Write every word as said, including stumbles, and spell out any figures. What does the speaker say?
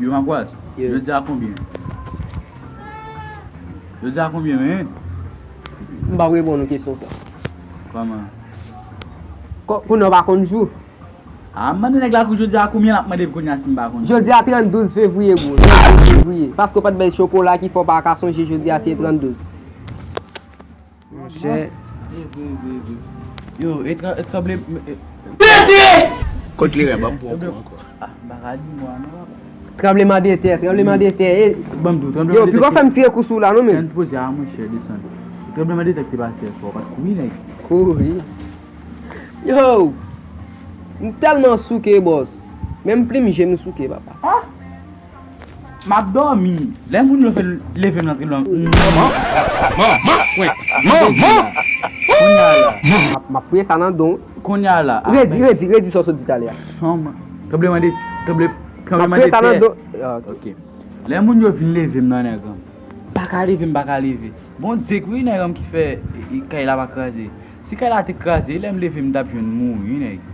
Yo, Makwas, jodi a konbyen? Jodi a konbyen, men? M p ap reponn ou kesyon sa. Kòman? Ko- Kounye a w pa konn jou? A, m mande nèg la kou jodi a konbyen, l ap mande m kounye a si m pa konn jou. Jodi a tranndouz fevriye, bro. Tranndouz fevriye. Paske w pa t bay chokola ki fè w pa ka sonje jodi a se tranndouz. Monchè. Yo, e tranble. Kot kleren, ban m pran kou ankò. Ah, m pa ka di mwa non, papa. Tranbleman de tè, tranbleman de tè. Ban m di w, tranbleman de tè. Yo, piko fè m tire kou sou la non, men. Tann poze a, monchè, desann. Tranbleman de tè ki te pase yè swa, w pa t kouri, nèg? Kouri. Yo, m tèlman souke, bòs. Menm plim je m souke, papa. Ah! M ap dòmi. Lè moun yo fin leve m nan tribleman. Manman! Manman! Manman! Kounye a la. M ap, m ap fouye sa nan don. Kounye a la. Redi, redi, redi sa w sot di talè a. Manman. Tranbleman de, tranble, tranbleman de tè. M ap fouye sa nan don. Ah, ok. Ok. Lè moun yo vin leve m nan nèg an. Pa ka leve, m pa ka leve. Bondye k wi nèg an ki fè e, e, kay la pa kraze. Si kay la te kraze, lè m leve m t ap jwenn mouri, nèg.